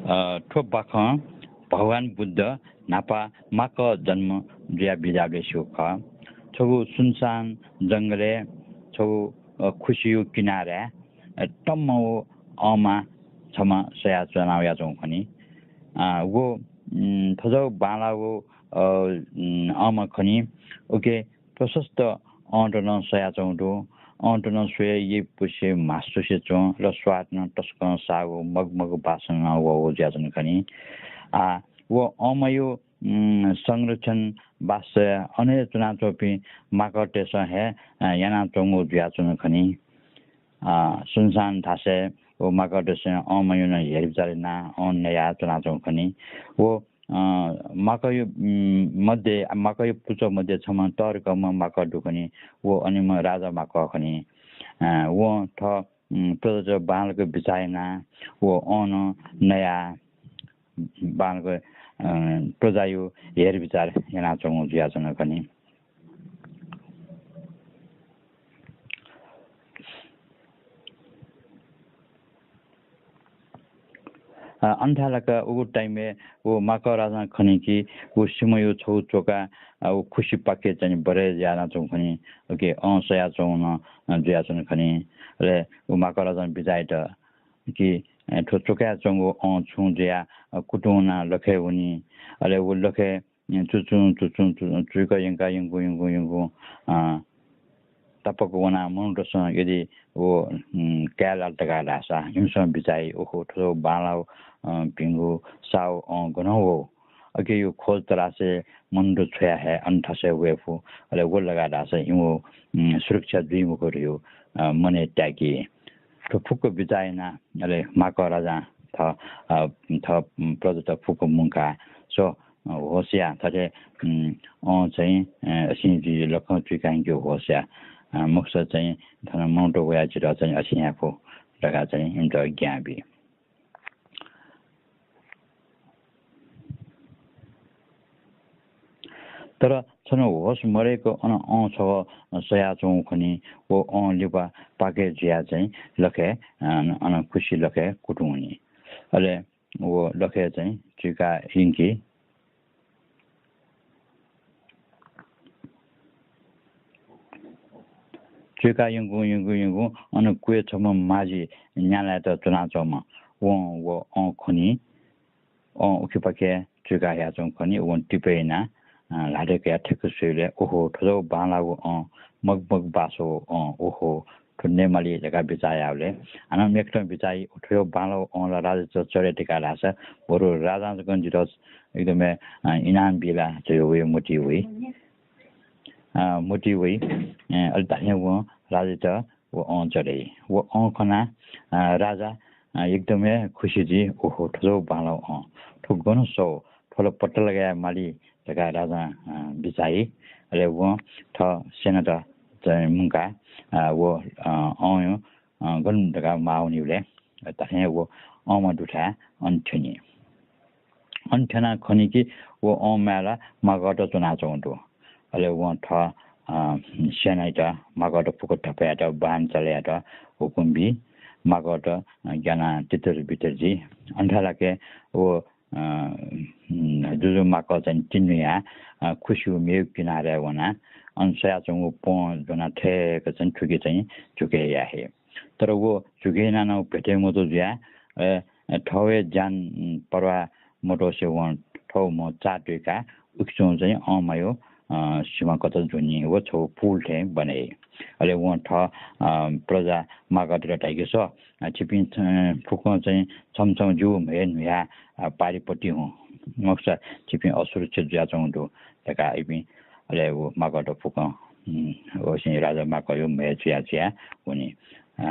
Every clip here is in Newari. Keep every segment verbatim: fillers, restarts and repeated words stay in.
अ, थ्व बाखं भगवान बुद्ध न्हापा माकः जन्म जुया बिज्याःबलय् स्यू खः। छगू सुनसान जंगलय् छगू, अ, खुसियु किनाराय्, अ, तम्म व अँमा छम्ह सयाच्वना वयाच्वंगु खनी। अ, व, उम्, थज्याःगु बांलाःगु, अ, उम्, अँमा खनी। उके प्रशस्त अँत नं सयाच्वंगु दु। अँत नं स्वये यइपुसे म्हासुसे च्वं, र स्वाद नं तसकं साःगु, मगमग बासं नं वःगु जुयाच्वन खनी। आ, व अँमायु, उम्, संरक्षण वासः अन हे च्वनाच्वंपिं माकःतय्सं हे, अ, यानाच्वंगु जुयाच्वन खनी। अ, सुनसान थासय् व माकःतय्सं अँमायु नं हेरबिचार यानाः अँ नयाः च्वनाच्वंगु खनी। व अ, माकःयु, उम्, मध्ये, माकःयु पुचः मध्ये छम्ह तःधिकःम्ह माकः दु खनी, व अनिम्ह राजा माकः खनी। अ, वं थः, उम्, प्रजात बांलाक बिचाः यानाः व अँ नं नयाः बांलाक, अ, प्रजायु हेरबिचार यानाच्वंगु जुयाच्वन खनी। अ, अन थाय् लाक उगु time-य् व माकः राजां खनी कि व सिमायु छगू च्वका, अ, व खुसिपाखे चाहिँ बढय् यानाच्वंगु खनी, उके अँ सयाच्वंगु नं, अ, जुयाच्वन खनी। अले व माकः राजां बिचाः यात कि, अ, थ्व च्वकाय् च्वंगु अँ छुं जुयाः, अ, कुतुं वनाः लखय् वनी। अले व लखय् चुचुं, चुचुं, चुचुं, चुइक यंकाः यंकुं, यंकुं, यंकुं, अ, तापाक वनाः मनूतय्सं यदि व, उम्, काये लात धकाः धाःसा, इमिसं बिचाः याइ, ओहो, थ्व बांलाःगु, अ, भिंगु साःगु अँ गनं वः? अकेयु खोज तलासय् मनूत छ्वया हये, अन थासय् वये फु। अले व लगा धाःसा इमिगु, उम्, सुरक्षा जुइ मखु धयु, अ, मनय् ताय्की। थ्व फुक्क बिचाः यानाः अले माकः राजां थः, अ, थः प्रजात फुक्क मुंकाः स्व, अ, होश या, थथे, उम्, अँ चाहिँ, अ, असिं जुइ लखं चुइकायंकेगु होश या। अ, मखुसा चाहिँ थन मनूत वयाः जितः चाहिँ असिं याये फु धकाः चाहिँ इमित ज्ञा बी। तर छन्हु होश मदय्क अन अँ छगः सयाच्वंगु खनी। व अँ लिपा पाके जुयाः चाहिँ लखय्, अन, अन खुसि लखय् कुतुं वनी। अले व लखय् चाहिँ चुइकाः यंकी। चुइकाः यंकुं, यंकुं, यंकुं अन क्वय् छम्ह माझी न्यालायेत च्वनाच्वंम्ह वं व अँ खनी। अँ उखेपाखे चुइकाः हयाच्वंगु खनी। वं टिपय् यानाः, अ, ल्हातय् कयाः ठ्याक्क स्वयेबलय्, ओहो, थ्व जक बांलाःगु अँ, मगमग बासःगु अँ, ओहो, थ्व नयेमाली धकाः बिचाः याःबलय्, हानं मेकथं बिचाः याइ, थ्व जक बांलाःगु अँ ला राजायात चढे धकाः धाःसा, बरु राजां जक जितः एकदम, अ, इनाम बी ला धयु वइ, मतिइ वइ। अ, मतिइ वइ। अ, अले धात्थें वं राजायात व अँ चढे याइ। व अँ खनाः, अ, राजा, अ, एकदम हे खुसि जुइ। ओहो, थ्व जक बांलाःगु अँ, थ्व गन सः, थ्व ला पत्ता लगाये माली धकाः राजां, अ, बिचाः याइ। अले वं थः सेनात चाहिँ मुंकाः, अ, व, अ, अँ, अ, गन धकाः माः वनीबलय्, अ, धात्थें व अँमा दुथाय् अन थ्यनी। अन थ्यनाः खनी कि व अँमाय् ला माकःत च्वनाच्वंगु दु। अले वं थः, अ, सेनायात, माकःत फुक्क धपयात, बान चलायेत हुकुम बी। माकःत, अ, ग्यानाः तितर बितर जुइ। अन थाय् लाके व, अ, जुजु माकः चाहिँ तिन्हुयाः, अ, खुसियु मेगु किनाराय् वनाः अन सयाच्वंगु पँ ज्वनाः थय्क चाहिँ थुकी चाहिँ झुके याये हये। तर व झुके यानाः नं भेटे मजू जुयाः, अ, थःगु हे ज्यान, उम्, पर्वाह मतसे वं थःगु म्ह चाःतुइकाः उखे च्वंगु चाहिँ अँमायु, अ, सिमा कथं ज्वनी व छगू पुल थें बने याइ। अले वं थः, अ, प्रजा माकःतय्त धाइ कि स्व, अ, छिपिं, अ, फुक्कं चाहिँ छम्ह छम्ह जिगु म्हय् न्हुयाः, अ, पारिपट्टि हुँ, मखुसा छिपिं असुरक्षित जुयाच्वंगु दु धकाः इपिं, अले व माकःत फुक्कं, उम्, व चाहिँ राजा माकःयु म्हय् चुया चुया वनी। अ,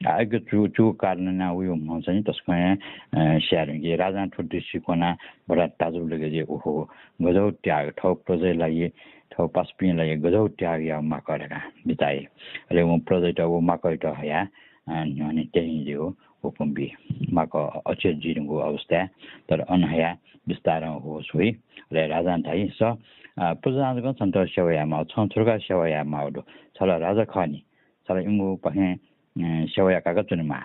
आ, अय्क चु, चु कारण यानाः वयु म्ह चाहिँ तसकं हे, अ, स्याये धुंकी। राजां थ्व दृश्य खनाः बडा ताज्जुब लगे जुइ, ओहो, गज्याःगु त्याग, थः प्रजाया लागि, थः पासापिंया लागि गज्याःगु त्याग याःगु माकः धकाः बिचाः याइ। अले वं प्रजायात व माकःयात हयाः, अ, न्ह्यःने त्यहीं जुइगु हुकुम बी। माकः अचेत जुइधुंकूगु अवस्थाय्, तर अन हयाः बिस्तारं होश वइ। अले राजां धाइ, स्व, अ, प्रजां जकं छन्त सेवा यायेमाः, छं छु धकाः सेवा यायेमाःगु दु? छ ला राजा खः नि। छ ला इमिगुपाखें, अ, सेवा याकाः च्वनेमाः।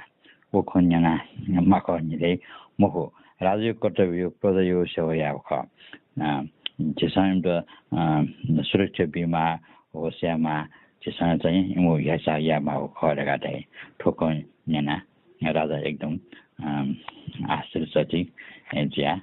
व खँ न्यनाः माकः न्हिले, मखु, राजाया कर्तव्य प्रजाया सेवा यायेगु खः। अ, झीसं इमित, अ, सुरक्षा बीमाः, होश यायेमाः, झीसं चाहिँ इमिगु हेरचाह यायेमाःगु खः धकाः धाइ। थ्व खँ न्यनाः राजा एकदम, अ, आश्चर्यचकित, ए, जुया।